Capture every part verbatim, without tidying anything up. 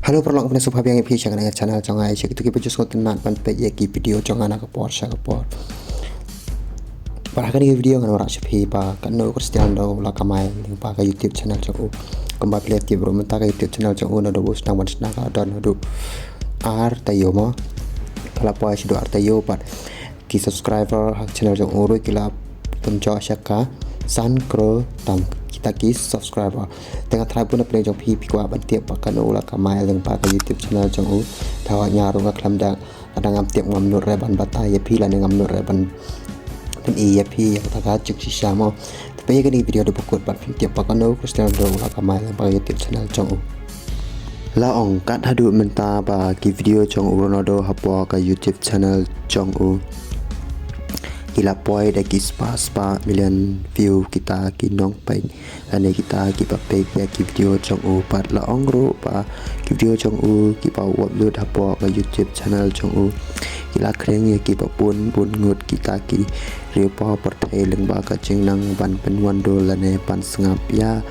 Hello paralok, khublei shibun ïa phi sha kane ka channel jong nga, sha kito kiba ju sngewtynnat ban peit ïa ki video jong nga na ka por sha ka por. Bad ha kane ka video ngan wanrah sha phi ba katno u Cristiano u la kamai lyngba ka YouTube channel jong u. Kumba phi la tip ruh mynta ka YouTube channel jong u naduh ba u sdang ban shna ka don haduh ar taïew mo. Ka la poi shaduh ar taïew bad ki subscriber ha ka channel jong u ruh ki la pynjot sha ka san klur tam kita ki subscriber. Te nga tharai bun na pdeng jong phi phi kwah ban tip ba katno u la kamai lyngba ka YouTube channel jong u. Te hooid nga ruh nga khlem da, nga dang ngam tip, ngam nud re ban batai ïa phi lane ngam nud re ban pyni ïa phi ïa kata ka jingshisha mo. Te peit ïa kane ka video haduh ba kut bad phin tip ba katno u Cristiano Ronaldo u la kamai lyngba ka YouTube channel jong u. La ong kat haduh mynta ba ki video jong u Ronaldo hapoh ka YouTube channel jong u ki la poi da ki spah spah million view kita ki nongpeit lane kita kiba peit ïa ki video jong u. Bad la ong ruh ba ki video jong u kiba u upload hapoh ka YouTube channel jong u ki la khring ïa kiba bun bun ngut kita ki riew paw pyrthei lyngba ka jingnang ban pynwan dor lane ban sngap ïa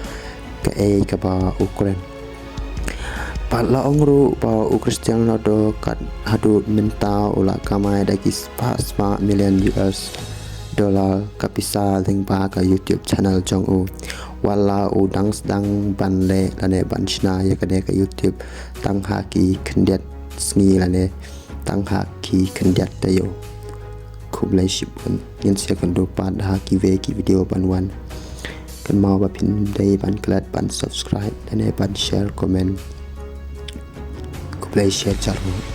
kaei kaba u kren. Bad la ong ruh ba u Cristiano Ronaldo kat haduh mynta u la kamai da ki spah spah million U S dollar ka pisa lyngba ka YouTube channel jong u. Wat la u dang sdang ban leh lane ban shna ïa kane ka YouTube tang ha ki khyndiat sngi lane tang ha ki khyndiat taïew. Khublei shibun, ngin sa ïakynduh pat ha kiwei ki video ban wan. Kynmaw ba phin dei ban klet ban subscribe lane ban share, comment. Khublei shibun.